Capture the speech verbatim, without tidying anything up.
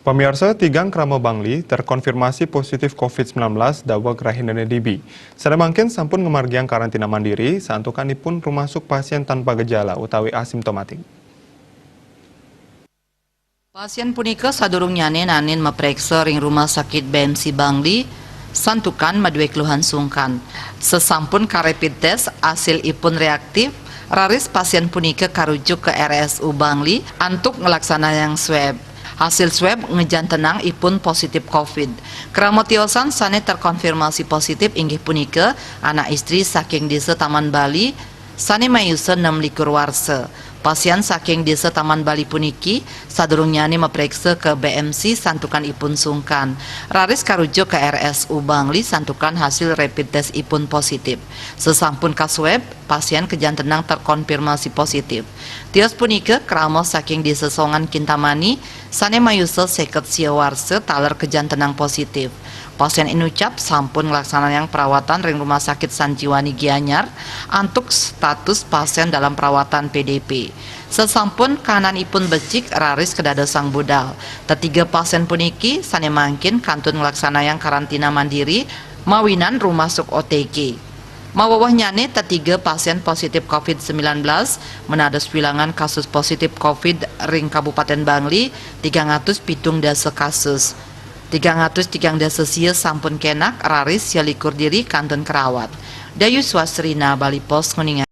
Pamiarsa, tigang krama Bangli terkonfirmasi positif covid sembilan belas daweg rahinane dibi. Sane mangkin sampun ngamargiang karantina mandiri, santukanipun rumasuk pasien tanpa gejala utawi asimptomatik. Pasien punika sadurungnyane nanin mapreksa ring Rumah Sakit B M C Bangli, santukan madue keluhan sungkan. Sesampun ka rapid test, asilipun reaktif, raris pasien punika karujuk ke R S U Bangli antuk nglaksanayang swab. Hasil swab ngejantenang ipun positif covid. Krama tiosan sane terkonfirmasi positif inggih punika anak istri saking Desa Taman Bali, sane mayusa enam likur warsa. Pasien saking Desa Taman Bali puniki sadurungnyane mapreksa ke B M C santukan ipun sungkan. Raris karujuk ke R S U Bangli santukan hasil rapid test ipun positif. Sesampun kaswab, pasien kajantenang terkonfirmasi positif. Tios punika krama saking Desa Songan Kintamani, sane mayusa seket sia warsa taler kajantenang positif. Pasien inucap sampun nglaksanayang perawatan ring Rumah Sakit Sanjiwani Gianyar antuk status pasien dalam perawatan P D P. Sesampun kahananipun becik raris kadadosang budal. Tetiga pasien puniki sane mangkin kantun nglaksanayang karantina mandiri mawinan rumasuk O T G. Mawewehnyane tetiga pasien positif covid sembilan belas, menados wilangan kasus positif covid ring Kabupaten Bangli tigang atus pitung dasa kasus. Tigang atus tigang dasa sia sampun kenak, raris sia likur diri kantun karawat. Dayu Swasrina, Bali Post, nguninga.